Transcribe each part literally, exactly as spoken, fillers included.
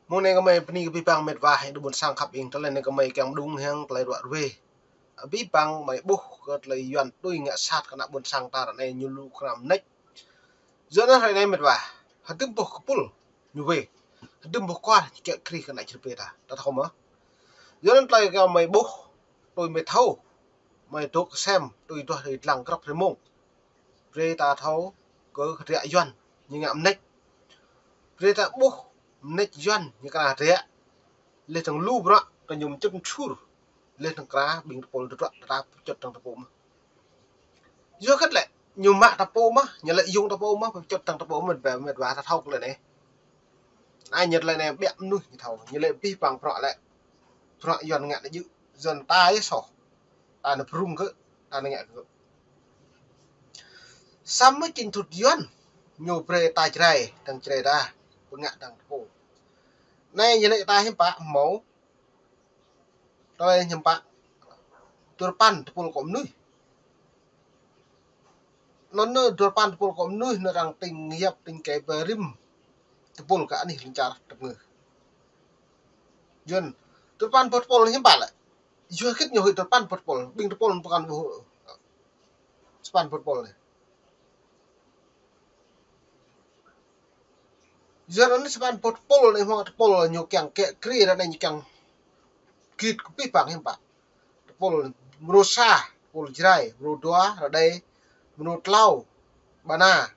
Mơ̆ng anai kơmơi bơni kơ abih bang met wa, ƀing ƀôn sang khăp ing, tơlơi anai kơmơi kiăng mơđung hăng tơlơi ruă ruê. Abih bang mơi ƀuh kơ tơlơi Yuan tui ngă sat kơ ană ƀôn sang ta ră anai ñu lu kơ anăm mơneč. Yua anŭn ră anai met wa, hơdôm boh kơpul ñu wai, hơdôm boh kual ñu kiăng krih kơ ană čơrơbê ta, ta thâo mơ̆. Yua anŭn tơlơi kơmơi ƀuh, tui mơi thâo, mơi dŏ kơsem, tui duah tui lăng grŏp rơmông. Brơi ta thâo kơ hơdră Yuan ñu ngă mơneč. Brơi ta ƀuh mơneč Yuan ñu kơna hơdră. Leh tơ̆ng lu bruă kơ ñu mơčŭt mơčur. Leh tơ̆ng kra ƀing tơpul tơdruă ta pơčŭt tơ̆ng tơpul mơ̆. Yua hơget lĕ, ñu mă tơpul mơ̆, ñu lĕ yŭng tơpul mơ̆, pơčŭt tơ̆ng tơpul mơ̆, met wa ta thâo kơ lĕ anai. Anai ñu lĕ anai ƀiă mơnuih ñu thâo, ñu lĕ abih bang bruă lĕ. Bruă Yuan ngă anai yơh, Yuan ta yơh soh. Ta anai prung kơ, ta anai ngă kơ. Samơ̆ čing tŭt Yuan, ñu brơi ta Jrai, tơ̆ng Jrai ta, pơngă tơ̆ng tơpul. Anai ñu lĕ ta hiư̆m pă hmâo, tơlơi hiư̆m pă, dua rơpăn tơpul kơ mơnuih. Anŭn anai dua rơpăn tơpul kơ mơnuih anŭn arăng tĭng yap tĭng kơ ba rĭm tơpul kơ anih lŏn čar tơpngư. Yuan, dua rơpăn boh tơpul hiư̆m pă lĕ. Yua hơget ñu huĭ dua rơpăn boh tơpul, ƀing tơpul pơkŏn ƀuh sapăn boh tơpul anai. Yua anŭn sapăn boh tơpul anai hmâo tơpul ñu kiăng kiă kriê ră anai ñu kiăng git kơ abih bang hiư̆m pă. Tơpul mrô sa, tơpul Jrai, mrô dua, Rađê, mrô klâo, Bana,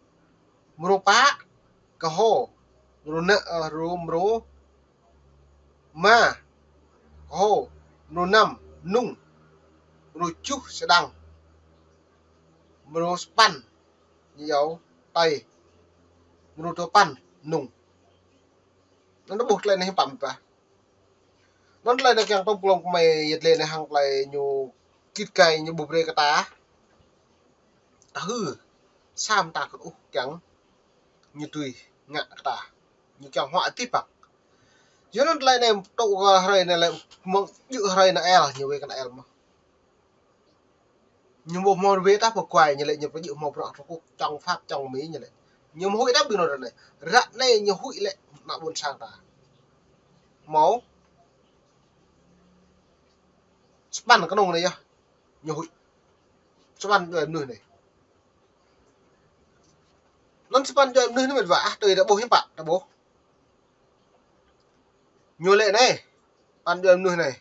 mrô pă, Kơho, mrô nă, ơ, mrô, mrô rơma, Kơho, mrô năm, Mnung, mrô tơjuh, Sêđăng, mrô sapăn, ñu iâu Tây, mrô duapăn, Mnung. Anŭn ta ƀuh tơlơi anai hiư̆m pă met wa. Anŭn tơlơi anai kiăng tŏm klŏm kơmơi yet lĕ anai hăng tơlơi ñu git gai ñu ƀu brơi kơ ta. Ta hư̆, samơ̆ ta kơt ôh kiăng ñu tui ngă kơ ta. Ñu kiăng huă abih bang. Yua anŭn tơlơi anai tŭ kơ hrơi anai lĕ mơ̆ng djơ̆ hrơi anai el, ñu wai kơ anai el mơ̆. Ñu ƀu hmâo rơwê ta pơkuai ñu lĕ, ñu pơjing hmâo bruă Trung Quốc, chống Pháp, chống Mỹ ñu lĕ. Ñu ƀu huĭ ta ƀing anŭn ră anai. Ră anai ñu huĭ lĕ ană ƀôn sang ta. Hmâo sapăn kơnung anai yơh. Ñu huĭ. Sapăn djuai mơnuih anai. Anŭn sapăn djuai mơnuih anai met wa, ah, tui ta ƀuh hiư̆m pă, ta ƀuh. Ñu lĕ anai, sapăn djuai mơnuih anai.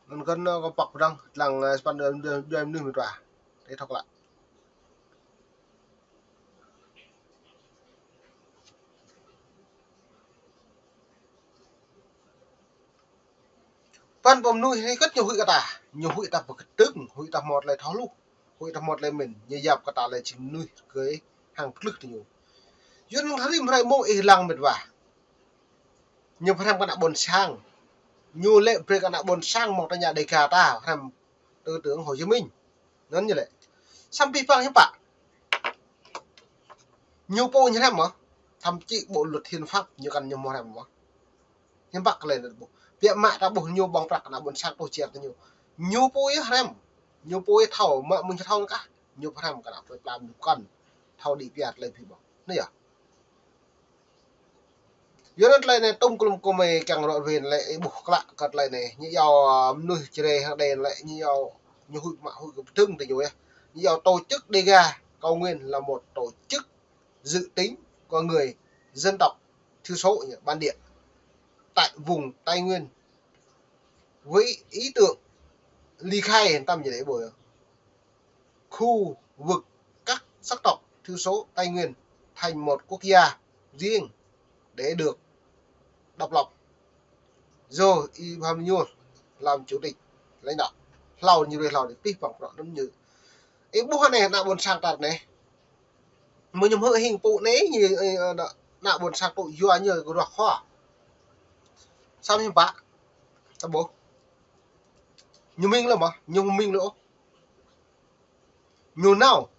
Anŭn kơ anŭn kơ pŏk pơdrŏng, lăng, ơ, sapăn djuai, djuai, djuai mơnuih met wa. Tơlơi thâo klă. Sapăn boh mơnuih anai hơget ñu huĭ kơ ta. Ñu huĭ ta pơkơdơ̆ng, huĭ ta hmâo tơlơi thâo hluh, huĭ ta hmâo tơlơi mĭn, ñu yap kơ ta lĕ jing mơnuih rơgơi hăng pơtlưh tơ ñu. Yua anŭn rĭm hrơi mông ih lăng met wa. Ñu pơhrăm kơ ană ƀôn sang. Ñu lĕ brơi kơ ană ƀôn sang mơ̆ng tơña Đêga ta, pơhrăm tư tưởng Hồ Chí Minh. Anŭn ñu lĕ. Samơ̆ abih bang hiư̆m pă. Ñu pô ñu hrăm mơ̆. Thậm chí bộ luật hiến pháp ñu kăn ñu hmâo hrăm mơ̆. Hiư̆m pă tơlơi anŭn ƀuh. Biă mă ta ƀuh ñu ƀơ̆ng prăk ană ƀôn sang tuh čiar tơ ñu. Ñu pô yơh hrăm. Ñu pô yơh thâo, mă mơ̆ng ñu thâo kah. Ñu pơhrăm kơ ană plơi pla ñu kăn. Thâo đĭ pia tơlơi abih bang. Anai yơh. Yua anŭn tơlơi anai tŏm klŏm kơmơi kiăng ră ruê lĕ ih ƀuh klă kơ tơlơi anai. Ñu iâu, ơ, mơnuih Jrai hăng Đê lĕ ñu iâu ñu huĭ mă huĭ kơ pơdơ̆ng tơ ñu yơh. Ñu iâu tổ chức Đêga Cao Nguyên là một tổ chức dự tính của người dân tộc thiểu số bản địa tại vùng Tây Nguyên với ý tưởng ly khai tâm như để bồi khu vực các sắc tộc thiểu số Tây Nguyên thành một quốc gia riêng để được độc lập do Y Bham Nhur làm chủ tịch lãnh đạo. Hlâo ñu brơi hlâo đĭ abih bang bruă anŭn ñu. Ih ƀuh anai ană ƀôn sang ta anai. Mơ̆ ñu hơ̆ hing pô anai ñu, ơ, ană, ană ƀôn sang tŭ yua ñu kơ ruah khua. Samơ̆ hiư̆m pă. Ta ƀuh. Ñu mĭn lĕ mơ̆, ñu mĭn lĕ ôh. Ñu nao.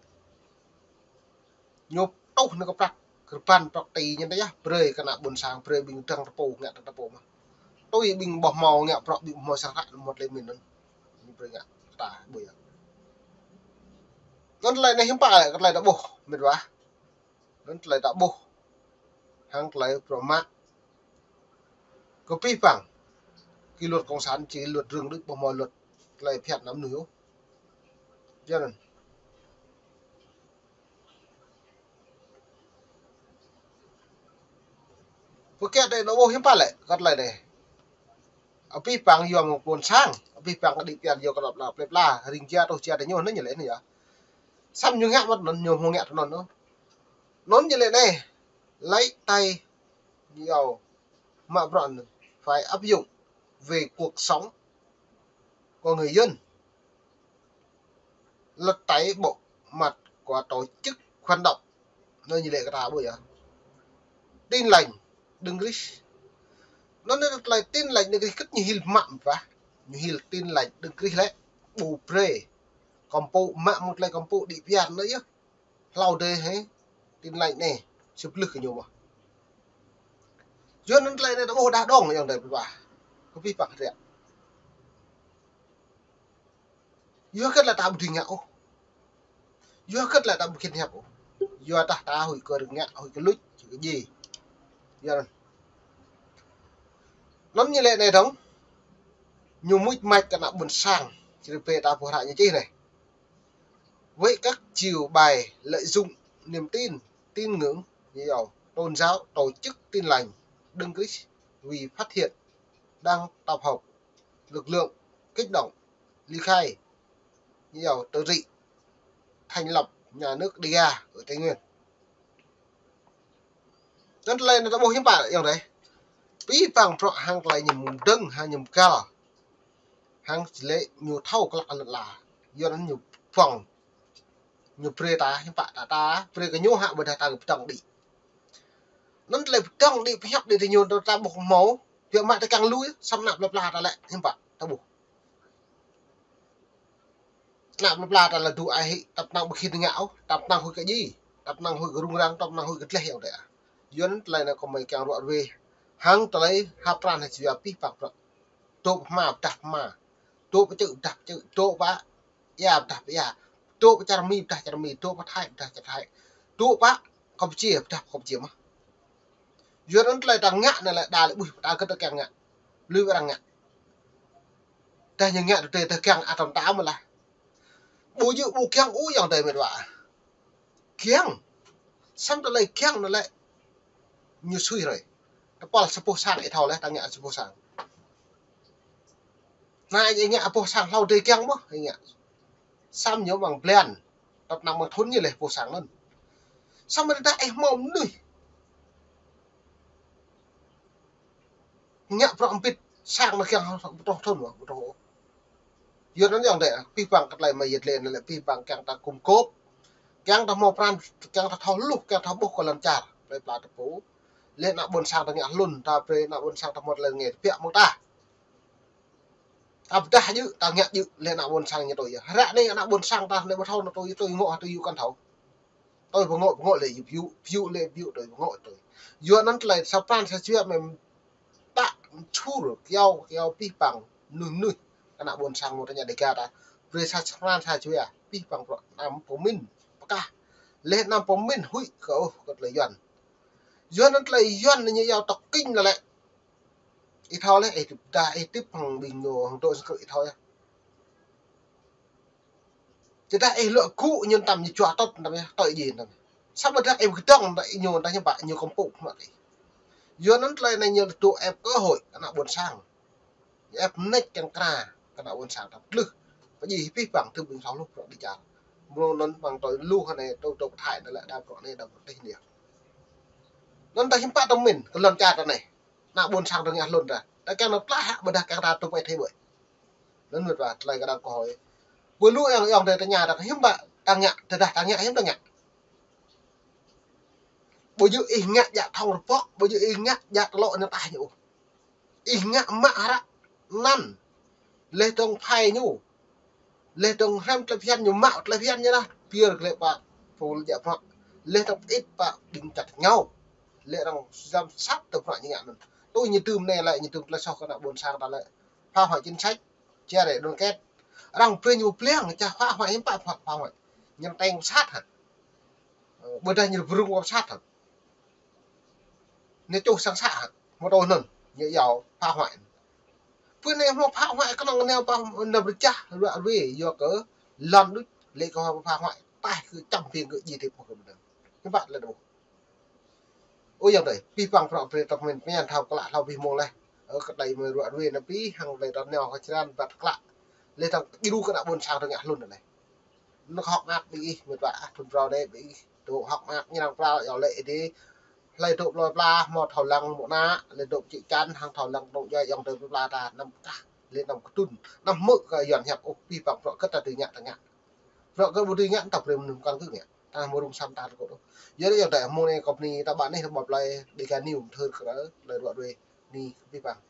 Ñu tuh anai kơ prăk, kơ rơbăn prăk ti ñu tơ yơh, brơi kơ ană ƀôn sang, brơi ƀing dăng tơpul, ngă dăng tơpul mơ̆. Tui ƀing ƀu hmâo ngă prăk, ƀing ƀu hmâo sơră, mơ̆ tơlơi mĭn anŭn. Ñu brơi ngă ta ƀu yơh. Anŭn tơlơi anai hiư̆m pă lĕ, kơ tơlơi ta ƀuh, met wa. Anŭn tơlơi ta ƀuh hăng tơlơi prŏ mă kơ pih păng. Kơ luật cộng sản či luật rơ̆ng đôč, ƀu hmâo luật tơlơi phiăn anăm nuih ôh. Yua anŭn. Pơkă đe nao ƀuh hiư̆m pă lĕ, kơ tơlơi đe. Pih păng yua mơ̆ng ƀôn sang, pih păng kơ đĭ pian yua kơ lăp lăp lĕ pla, ring jia truh jia đe ñu anŭn ñu lĕ anŭn yơh. Samơ̆ ñu ngă mơ̆t anŭn, ñu hmâo ngă tơ anŭn ôh. Anŭn ñu lĕ anai, lĕ tơlơi ñu yua mă bruă anŭn, phải áp dụng về cuộc sống của người dân. Lĕ tơlơi bộ mặt của tổ chức hoạt động. Anŭn ñu lĕ kơ ta ƀuh yơh. Tin Lành Đấng Christ. Anŭn ñu lĕ tơlơi Tin Lành Đấng Christ kơ ñu hil mă mơ̆n pă. Ñu hil Tin Lành Đấng Christ lĕ ƀu brơi kơmpŭ, mă mơ̆ng tơlơi kơmpŭ đĭ pian anŭn yơh. Hlâo dêh hĕ, Tin Lành anai, sĭ plih kơ ñu mơ̆n. Yua anŭn tơlơi anai ta ƀuh đah đong ayŏng adơi pơpă. Kơ pih păng ră. Yua hơget lĕ ta ƀu dưi ngă ôh. Yua hơget lĕ ta ƀu khĭn hiăp ôh. Yua dah ta huĭ kơ rơngiă, huĭ kơ luč, huĭ kơ djai. Yua anŭn. Anŭn ñu lĕ anai dong. Ñu mŭt mač kơ ană ƀôn sang. Čih rơbê ta ƀuh hră ñu čih anai. Với các chiêu bài lợi dụng niềm tin, tín ngưỡng, như giàu tôn giáo, tổ chức Tin Lành Đấng Christ vì phát hiện đang tập hợp lực lượng kích động ly khai, như giàu tự trị, thành lập nhà nước Đêga ở Tây Nguyên. Anŭn tơlơi anŭn ta ƀuh hiư̆m pă ayŏng adơi. Pih păng prŏ hăng tơlơi ñu mơ̆ng dơ̆ng hăng ñu mơ̆ng găl. Hăng či lĕ ñu thâo klă lŏn ala. Yua anŭn ñu păng. Ñu brơi ta hiư̆m pă ta ta, brơi kơ ñu hă ƀôdah ta kơ pơdơ̆ng đĭ. Anŭn tơlơi pơdơ̆ng đĭ pơhiăp đĭ tơ ñu ta ƀuh hmâo. Biă mă ta kiăng lui, samơ̆ ană plơi pla ta lĕ hiư̆m pă ta ƀuh. Ană plơi pla ta lĕ dŏ ai hĭ, tăp năng ƀu khĭn ngă ôh, tăp năng huĭ kơ djai, tăp năng huĭ kơ rŭng răng, tăp năng huĭ kơ dleh ayŏng adơi. Yua anŭn tơlơi anŭn kơ mơi kiăng ruă rơwe. Hăng tơlơi hăp pran hă či yua pih păng prŏ. Dŏ pơ hma pơdah pơ hma. Dŏ pơ čư̆ pơdah pơ čư̆. Dŏ pơ ia pơdah pơ ia. Dŏ pơ čar Mi pơdah čar Mi. Dŏ pơ Thai pơdah čar Thai. Dŏ pơ Kampuchia pơdah pơ Kampuchia mơ̆n. Yua anŭn tơlơi ta ngă anai lĕ đa lĕ ƀuh ta kơ ta kiăng ngă. Lui arăng ngă. Dah ñu ngă tơdơi ta kiăng atăm ta mơ̆n lah. Ƀu djơ̆ ƀu kiăng ôh ayŏng adơi met wa. Kiăng. Samơ̆ tơlơi kiăng anŭn lĕ ñu sui hrơi. Tơpul sa boh sang ih thâo laih ta ngă sa boh sang. Anai ih ngă boh sang hlâo dêh kiăng mơ̆n ih ngă. Samơ̆ ñu mơ̆ng blan. Tăp năng mơ̆ng thŭn ñu laih boh sang anŭn. Samơ̆ tơdah ih hmâo mơnuih ngă prŏ mbĭt sang anŭn kiăng ƀu truh thŭn mơ̆n, ƀu truh. Yua anŭn ayŏng adơi, pih păng kơ tơlơi mơi yet lĕ anŭn lĕ pih păng kiăng ta gum gôp. Kiăng ta hmâo pran, kiăng ta thâo hluh, kiăng ta ƀuh kơ lŏn čar. Plơi pla ta pô. Laih ană ƀôn sang ta ngă hlŭn, ta brơi ană ƀôn sang ta hmâo tơlơi ngă biă mơ̆ng ta. Ta pơdah djơ̆, ta ngă djơ̆, laih ană ƀôn sang ñu tui yơh. Hră anai ană ƀôn sang ta anai ƀu thâo anŭn tui, tui ngŏ, tui yŭ kăn thâo. Tui pơngŏ, pơngŏ lĕ yŭ pơyŭ, pơyŭ lĕ pơyŭ tui pơngŏ tui. Yua anŭn tơlơi sa pran sa jua mơ̆n ta čur, kiao, kiao pih păng, mơnuih, mơnuih. Ană ƀôn sang mơ̆ ta ngă Đêga ta. Brơi sa pran sa jua, pih păng prŏ, anăm pơmĭn, pơkah. Laih anăm pơmĭn huĭ kơ ôh, kơ tơlơi Yuan. Yua anŭn tơlơi Yuan anai ñu yua tŏk kinh anŭn lĕ. Ih thâo laih, ih tip dah, ih tip hăng ƀing ñu, hăng dŏ sơkơ̆ ih thâo yơh. Tơdah ih lŏ gŭ ñu tăm ñu čuă tŏt tăm yơh, tơlơi djai tăm. Samơ̆ tơdah ih pơkơdơ̆ng tăm ih ñu tăm hiư̆m pă ñu kơmpŭ mă kơ ih. Yua anŭn tơlơi anai ñu dŏ ĕp cơ hội kơ ană ƀôn sang. Ñu ĕp mơneč kiăng kra kơ ană ƀôn sang tăm tlưh. Pơdjai pih păng tơm ƀing thâo hluh prŏ đĭ čar. Mơ̆ng anŭn păng tui lu hơnai tui tui pơthai anŭn lĕ đa prŏ anai đa prŏ tih anai. Anŭn tăm hiư̆m pă tăm mĭn kơ lŏn čar ta anai. Ană ƀôn sang ta ngă hlŭn ta. Ta kiăng anŭn plah hă ƀôdah kiăng ta tŭ pơthai ƀơi. Anŭn met wa tơlơi kơ đang kơ hơi. Ƀu lu ayŏng ayŏng adơi ta ngă ta hiư̆m pă ta ngă, tơdah ta ngă hiư̆m ta ngă. Ƀu djơ̆ ih ngă djă thŏng rơbŏk, ƀu djơ̆ ih ngă djă tơlŏ anŭn tah ñu ôh. Ih ngă mă hră anăn. Laih dơ̆ng phai ñu. Laih dơ̆ng hrăm tơlơi phiăn ñu mă tơlơi phiăn ñu lah. Pia glaĭ pă pul djă prŏ. Laih dơ̆ng pơit pă ƀing čăt ngao. Laih arăng giám sát tơ prŏ ñu ngă anŭn. Tui ñu tơm anai lĕ ñu tơm tơlơi soh kơ ană ƀôn sang ta lĕ. Phá hoại chính sách. Chia rẽ đoàn kết. Arăng brơi ñu pliăng, čah phá hoại hiư̆m pă phá, phá hoại. Ñu teng sat hă. Ơ, ƀôdah ñu brung wơ̆t sat hă. Ñu čuh sang sat hă. Mơ̆ tơ anŭn, ñu yua phá hoại. Pơ anai hmâo phá hoại kơnơ̆ng anai pă anăm rơčah, ruă ruê, yua kơ lŏn đôč, lĕ kơ phá hoại, taih kơ čăm piêng kơ djai tĕp mơ̆ kơ ƀôdah. Hiư̆m pă lĕ đôč. Ơ ayŏng adơi, abih bang bruă brơi tơmen pơñen thâo klă hlâo abih mông laih. Ơ kơ đơi mơi ruă ruê ană ƀing hăng lĕ tơneo kơ črăn ƀăt klă. Lĕ tơ̆ng djru kơ ană ƀôn sang tơngă hlŭn anai. Anŭn kơ hŏk mơak ƀing ih, mĕt wa ah, thun brâo anai ƀing ih. Tơ hŏk mơak ñu arăng pral yua lĕ ih dih. Hlơi dŏ plơi pla, hmâo thâo lăng mơ̆ ană, lĕ dŏ čư̆ čan, hăng thâo lăng tơnŏng djuai ayŏng adơi plơi pla ta anăm kah, lĕ anăm kơtŭn, anăm hmư̆ kơ Yuan hiăp ôh, abih bang bruă kơ ta dưi ngă ta ngă. Bruă kơ ƀu dưi ngă ta brơi mơnŭm kăn kơ ngă. Ta hmâo rŭng sam ta tơkŏ ôh. Yua anŭn ayŏng adơi, mông anai kâo bơni ta ƀă anih rơbâo plơi, Dega News thâo kơ lĕ ruă ruê, bơni abih bang.